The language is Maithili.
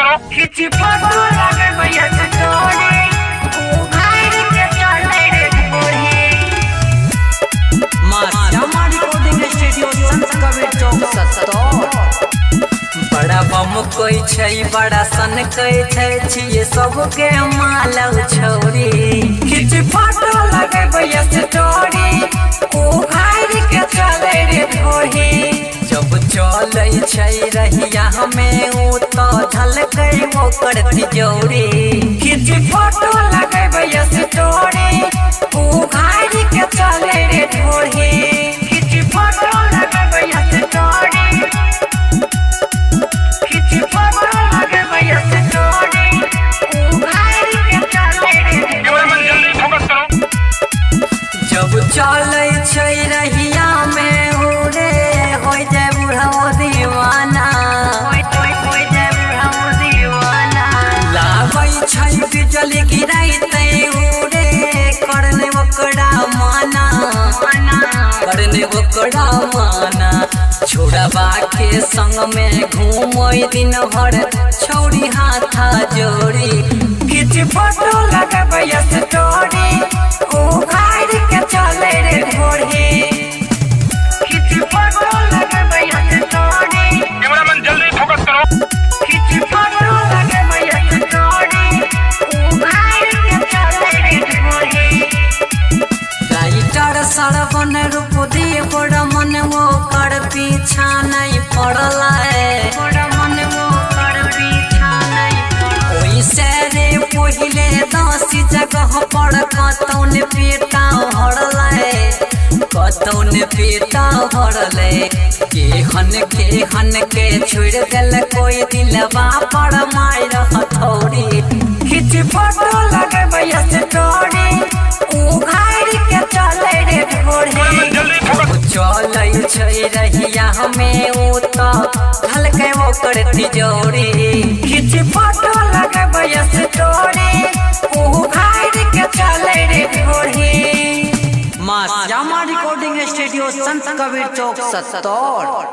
करो। खिची फोटो लगबै स्टोरी उघार के चलै रे ढोरी। माँ श्यामा रिकॉर्डिंग स्टूडियो, संत कबीर चौक, सत्तौर। बड़ा बम कोई छै, बड़ा सन कहै छै, छियै सबके मालव छौरी। खिच फोटो लगबै स्टोरी उघार के चलै रे ढोरी। जब चलै छै रहिया हमें उ तो झलकै ओकर तिजोरी। खिच फोटो लगबै स्टोरी उघार के चलै रे ढोरी। खिच फोटो लगबै स्टोरी, खिच फोटो लगबै स्टोरी उघार के चलै रे कैमरामैन ढोरी। जल्दी फोकस करो। जब चलै छै रहिया में उड़े हो जाय बुढ़ाओ दीवाना। होय होय होय जाय बुढ़ाओ दीवाना। लाबै छै बिजली गिराइते उड़े करने ओकरा माना, करने ओकरा माना। छोड़बा के संग में घूमै दिन भर छौरी हाथा जोड़ी। खिच फोटो लगबै स्टोरी उघार के चलै रे ढोरी। खिच फोटो लगबै स्टोरी, कैमरामैन जल्दी फोकस करो। खिच फोटो लगबै स्टोरी उघार के चलै रे ढोरी। राइटर सरवन रूप देव रमन ओकर पीछा नहीं पड़लै। बड़ा मन ओकर पीछा नहीं पड़लै। ओइसे रे पहिले 10 जगह पर कतौन पेटा भरलै, कतौन पेटा भरलै। केहन केहन के छोड़ि देल कोई दिलवा पर मारि हथौड़ी। खिच फोटो लगबै स्टोरी उघार के चलै रे ढोरी। कैमरामैन जल्दी फोकस। चलै छै रहिया हमें उ तो ढलकै ओकर तिजोरी। खिच फोटो लगबै स्टोरी उघार के चलै रे ढोरी। माँ श्यामा रिकॉर्डिंग स्टूडियो, संत कबीर चौक, सत्तौर।